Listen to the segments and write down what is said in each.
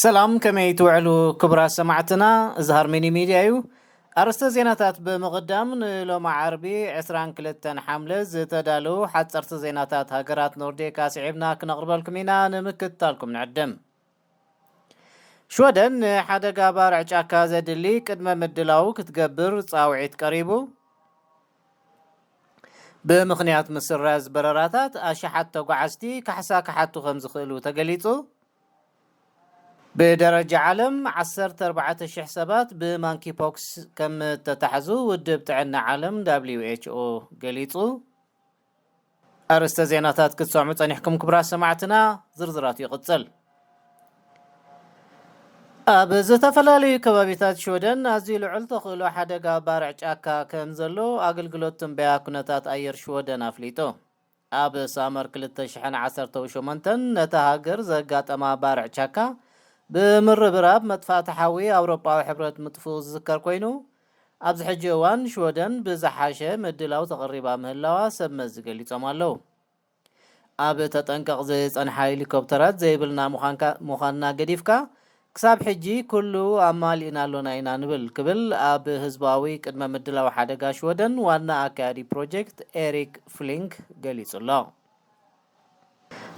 ሰላም፣ ከመይ ትውዕሉ ክቡራት ሰማዕትና? እዚ ሃርመኒ ሚድያ እዩ። ኣርእስተ ዜናታት ብምቕዳም፣ ንሎሚ ዓርቢ ዕስራን ክልተን ሓምለ ዝተዳለዉ ሓጸርቲ ዜናታት ሃገራት ኖርዲክ ኣስዒብና ክነቕርበልኩም ኢና። ንምክትታልኩም ንዕድም። ሽወደን ንሓደጋ ባርዕ ጫካ ዘድሊ ቅድመ ምድላው ክትገብር ጻውዒት ቀሪቡ። ብምኽንያት ምስራዝ በረራታት፣ ኣሽሓት ተጓዓዝቲ ካሕሳ ክሓቱ ከም ዝኽእሉ ተገሊጹ። ብደረጃ ዓለም፣ ዓሰርተ ኣርባዕተ ሽሕ ሰባት ብማንኪፖክስ ከም እተታሕዙ ውድብ ጥዕና ዓለም፣ ደብሊው ኤች ኦ፣ ገሊጹ። ኣርእስተ ዜናታት ክትሰምዑ ጸኒሕኩም፣ ክቡራት ሰማዕትና። ዝርዝራቱ ይቕጽል። ኣብ ዝተፈላለዩ ከባቢታት ሽወደን ኣዝዩ ልዑል ተኽእሎ ሓደጋ ባርዕ ጫካ ከም ዘሎ ኣገልግሎት ትንበያ ኩነታት ኣየር ሽወደን ኣፍሊጡ። ኣብ ሳመር ክልተ ሽሕን ዓሰርተው ሸሞንተን ነታ ሃገር ዘጋጠማ ባርዕ ቻካ፣ ብምርብራብ መጥፋእቲ ሓዊ ኣውሮጳዊ ሕብረት ምጥፍኡ ዝዝከር ኮይኑ፣ ኣብዚ ሕጂ እዋን ሽወደን ብዝሓሸ ምድላው ተቐሪባ ምህላዋ ሰብ መዚ ገሊጾም ኣለዉ። ኣብ ተጠንቀቕ ዝጸንሓ ሄሊኮፕተራት ዘይብልና ምዃንካ-፣ ምዃንና ገዲፍካ፣ ክሳብ ሕጂ ኩሉ ኣማሊእና ኣሎና ኢና ንብል፣ ክብል ኣብ ህዝባዊ ቅድመ ምድላው ሓደጋ ሽወደን ዋና ኣካያዲ ፕሮጀክት ኤሪክ ፍሊንክ ገሊጹ ኣሎ።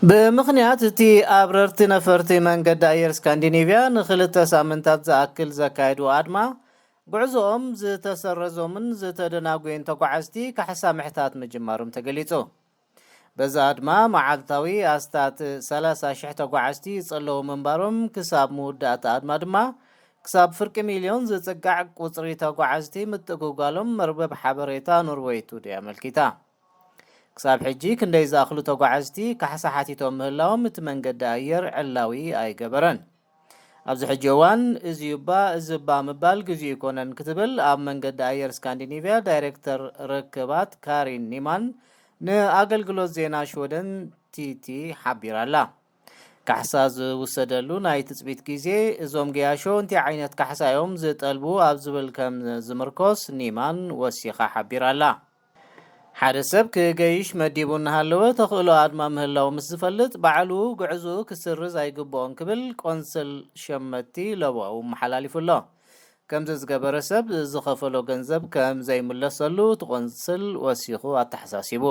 ብምኽንያት እቲ ኣብረርቲ ነፈርቲ መንገዲ ኣየር ስካንዲኔቭያ ንኽልተ ሳምንታት ዝኣክል ዘካየድዎ ኣድማ፣ ጉዕዞኦም ዝተሰረዞምን ዝተደናጎዩን ተጓዓዝቲ ካሕሳ ምሕታት ምጅማሮም ተገሊጹ። በዚ ኣድማ መዓልታዊ ኣስታት ሰላሳ ሽሕ ተጓዓዝቲ ይጸለዉ ምንባሮም፣ ክሳብ መወዳእታ ኣድማ ድማ ክሳብ ፍርቂ ሚልዮን ዝጽጋዕ ቁጽሪ ተጓዓዝቲ ምጥጉጓሎም መርበብ ሓበሬታ ኖርወይ ቱዴይ ኣመልኪታ። ክሳብ ሕጂ ክንደይ ዝኣኽሉ ተጓዓዝቲ ካሕሳ ሓቲቶም ምህላዎም እቲ መንገዲ ኣየር ዕላዊ ኣይገበረን። ኣብዚ ሕጂ እዋን እዚ እባ፣ እዚ እባ ምባል ግዚኡ ኣይኮነን ክትብል ኣብ መንገዲ ኣየር ስካንዲኔቭያ ዳይሬክተር ርክባት ካሪን ኒማን ንኣገልግሎት ዜና ሽወደን ቲ ቲ ሓቢራ ኣላ። ካሕሳ ዝውሰደሉ ናይ ትጽቢት ግዜ፣ እዞም ገያሾ እንታይ ዓይነት ካሕሳ እዮም ዝጠልቡ ኣብ ዝብል ከም ዝምርኮስ ኒማን ወሲኻ ሓቢራ ኣላ። ሓደ ሰብ ክገይሽ መዲቡ እናሃለወ ተኽእሎ ኣድማ ምህላው ምስ ዝፈልጥ፣ ባዕሉ ጉዕዞኡ ክስርዝ ኣይግብኦን ክብል ቆንስል ሸመቲ ለበዋኡ ኣመሓላሊፉ ኣሎ። ከምዚ ዝገበረ ሰብ ዝኸፈሎ ገንዘብ ከም ዘይምለሰሉ እቲ ቆንስል ወሲኹ ኣተሓሳሲቡ።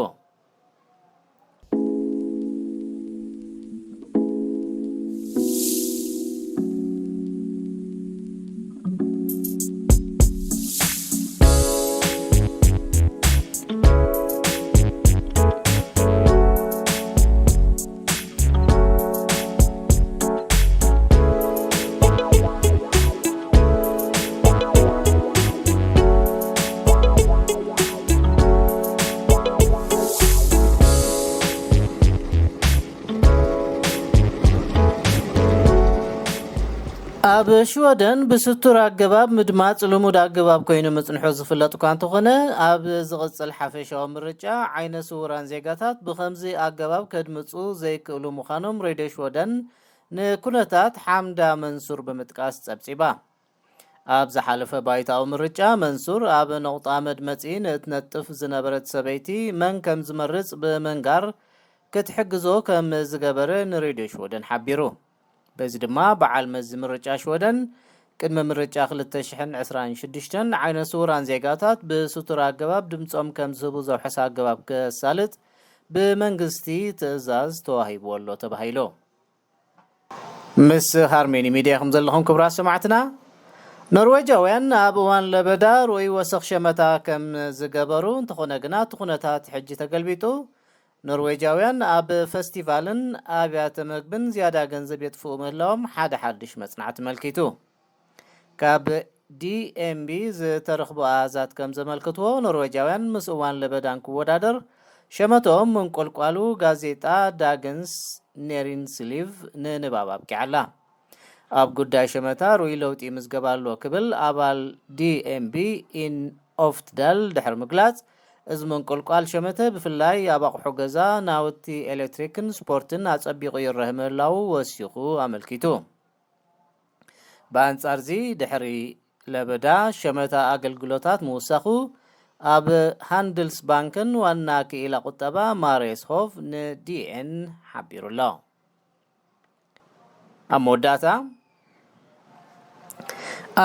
ኣብ ሽወደን ብስቱር ኣገባብ ምድማጽ ልሙድ ኣገባብ ኮይኑ ምጽንሑ ዝፍለጥ እኳ እንተኾነ፣ ኣብ ዝቕጽል ሓፈሻዊ ምርጫ ዓይነ ስውራን ዜጋታት ብኸምዚ ኣገባብ ከድምጹ ዘይክእሉ ምዃኖም ሬድዮ ሽወደን ንኩነታት ሓምዳ መንሱር ብምጥቃስ ጸብጺባ። ኣብ ዝሓለፈ ባይታዊ ምርጫ፣ መንሱር ኣብ ነቑጣ መድመጺ ንእትነጥፍ ዝነበረት ሰበይቲ መን ከም ዝመርጽ ብምንጋር ክትሕግዞ ከም ዝገበረ ንሬድዮ ሽወደን ሓቢሩ። በዚ ድማ በዓል መዚ ምርጫ ሽወደን፣ ቅድሚ ምርጫ ክልተ ሽሕን ዕስራን ሽዱሽተን ዓይነ ስውራን ዜጋታት ብስቱር ኣገባብ ድምጾም ከም ዝህቡ ዘውሐሰ ኣገባብ ከሳልጥ ብመንግስቲ ትእዛዝ ተዋሂብዎ ኣሎ ተባሂሉ። ምስ ሃርሜኒ ሚድያ ኢኹም ዘለኹም ክቡራት ሰማዕትና። ኖርዌጃውያን ኣብ እዋን ለበዳ ርኡይ ወሰኽ ሸመታ ከም ዝገበሩ፣ እንተኾነ ግና እቲ ኩነታት ሕጂ ተገልቢጡ፣ ኖርዌጃውያን ኣብ ፈስቲቫልን ኣብያተ መግብን ዝያዳ ገንዘብ የጥፍኡ ምህላዎም ሓደ ሓድሽ መጽናዕቲ መልኪቱ። ካብ ዲ ኤም ቢ ዝተረኽቡ ኣሃዛት ከም ዘመልክትዎ፣ ኖርዌጃውያን ምስ እዋን ለበዳን ክወዳደር ሸመቶም ምንቁልቋሉ ጋዜጣ ዳግንስ ኔሪንስሊቭ ንንባብ ኣብቂዓላ። ኣብ ጉዳይ ሸመታ ርኡይ ለውጢ ይምዝገብ ኣሎ ክብል ኣባል ዲ ኤም ቢ ኢን ኦፍትዳል ድሕሪ ምግላጽ፣ እዚ ምንቁልቋል ሸመተ ብፍላይ ኣብ ኣቑሑ ገዛ፣ ናውቲ ኤሌክትሪክን ስፖርትን ኣጸቢቑ ይረህ ምህላዉ ወሲኹ ኣመልኪቱ። ብኣንጻርዚ፣ ድሕሪ ለበዳ ሸመታ ኣገልግሎታት ምውሳኹ፣ ኣብ ሃንድልስባንክን ዋና ክኢላ ቁጠባ ማሬስ ሆቭ ንዲ ኤን ሓቢሩ ኣሎ። ኣብ መወዳእታ፣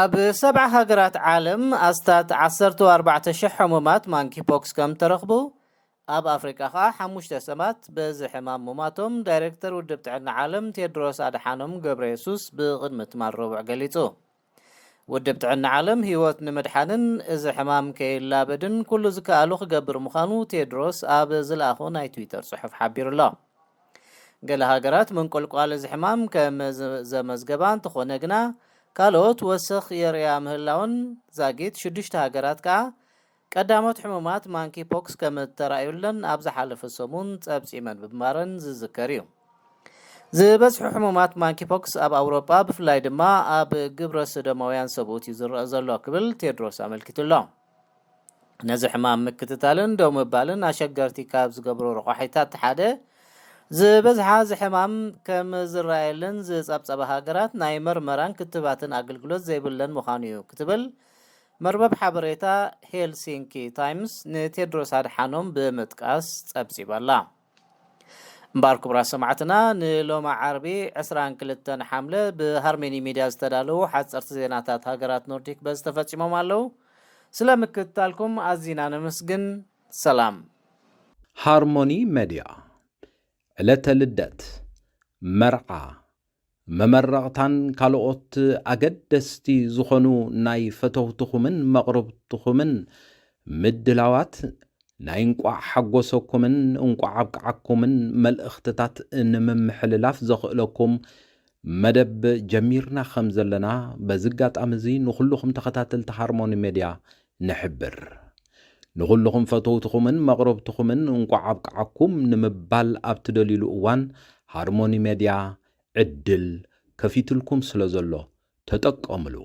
ኣብ ሰብዓ ሃገራት ዓለም ኣስታት ዓሰርተ ኣርባዕተ ሽሕ ሕሙማት ማንኪ ፖክስ ከም ተረኽቡ፣ ኣብ ኣፍሪቃ ኸኣ ሓሙሽተ ሰባት በዚ ሕማም ሙማቶም ዳይሬክተር ውድብ ጥዕና ዓለም ቴድሮስ ኣድሓኖም ገብረ የሱስ ብቕድሚ ትማል ረቡዕ ገሊጹ። ውድብ ጥዕና ዓለም ህይወት ንምድሓንን እዚ ሕማም ከይላበድን ኩሉ ዝከኣሉ ክገብር ምዃኑ ቴድሮስ ኣብ ዝለኣኾ ናይ ትዊተር ጽሑፍ ሓቢሩ ኣሎ። ገለ ሃገራት ምንቁልቋል እዚ ሕማም ከም ዘመዝገባ እንተኾነ ግና፣ ካልኦት ወሰኽ የርእያ ምህላውን ዛጊት ሽዱሽተ ሃገራት ከኣ ቀዳሞት ሕሙማት ማንኪ ፖክስ ከም እተራእዩለን ኣብ ዝሓለፈ ሰሙን ጸብጺመን ምንባረን ዝዝከር እዩ። ዝበዝሑ ሕሙማት ማንኪ ፖክስ ኣብ ኣውሮጳ፣ ብፍላይ ድማ ኣብ ግብረ ሰዶማውያን ሰብኡት እዩ ዝረአ ዘሎ ክብል ቴድሮስ ኣመልኪቱ ኣሎ። ነዚ ሕማም ምክትታልን ደው ምባልን ኣሸገርቲ ካብ ዝገብሩ ረቋሒታት ሓደ፣ ዝበዝሓ እዚ ሕማም ከም ዝረኣየለን ዝጸብጸባ ሃገራት ናይ መርመራን ክትባትን ኣገልግሎት ዘይብለን ምዃኑ እዩ ክትብል መርበብ ሓበሬታ ሄልሲንኪ ታይምስ ንቴድሮስ ኣድሓኖም ብምጥቃስ ጸብጺባላ። እምበኣር ክቡራት ሰማዕትና፣ ንሎማ ዓርቢ ዕስራን ክልተን ሓምለ ብሃርመኒ ሚድያ ዝተዳለዉ ሓጸርቲ ዜናታት ሃገራት ኖርዲክ በዚ ተፈጺሞም ኣለዉ። ስለ ምክትታልኩም ኣዚና ነመስግን። ሰላም። ሃርሞኒ ሜድያ፣ ዕለተ ልደት፣ መርዓ፣ መመረቕታን ካልኦት ኣገደስቲ ዝኾኑ ናይ ፈተውትኹምን መቕርብትኹምን ምድላዋት ናይ እንቋዕ ሓጎሰኩምን እንቋዕ ኣብቅዓኩምን መልእኽትታት ንምምሕልላፍ ዘኽእለኩም መደብ ጀሚርና ከም ዘለና በዚ ኣጋጣሚ እዚ ንኹልኹም ተኸታተልቲ ሃርሞኒ ሜድያ ንሕብር። ንኹልኹም ፈተውትኹምን መቕረብትኹምን እንቋዕ ኣብቅዓኩም ንምባል ኣብ ትደልዩሉ እዋን ሃርሞኒ ሜድያ ዕድል ከፊትልኩም ስለ ዘሎ ተጠቀምሉ።